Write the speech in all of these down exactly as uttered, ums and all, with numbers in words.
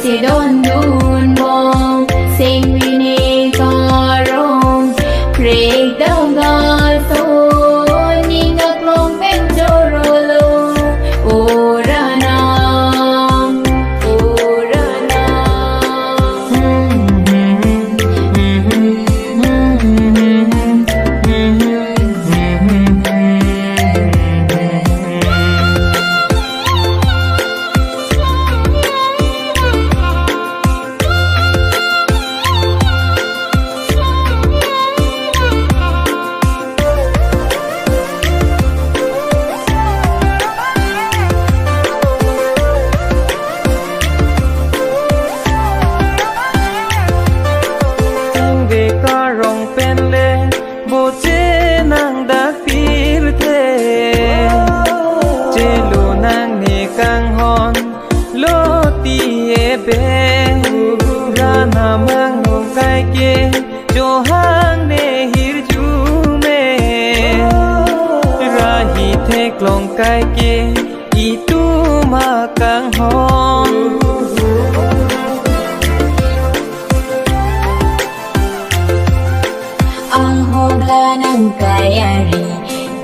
Kedondun bong, singvini karong, prekdam gaso, ning aklong pen chorolo, o Ranam, o Ranam. Singve karong pen le boche nang dak pirthe. Chelo nangne kanghon lo ti ebe. Ranam angno kaike chohang ne hirjume. Rahi theklong kaike itum akanghon. Anghobla nang kayari,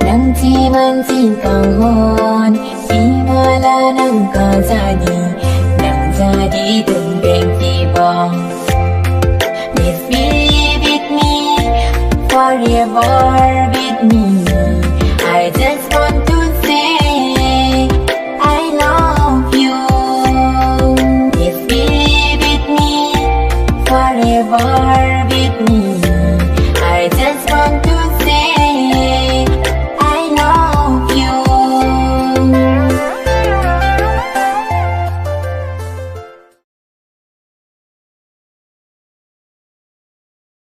nang chiman si kanghon, imala nang kajadi,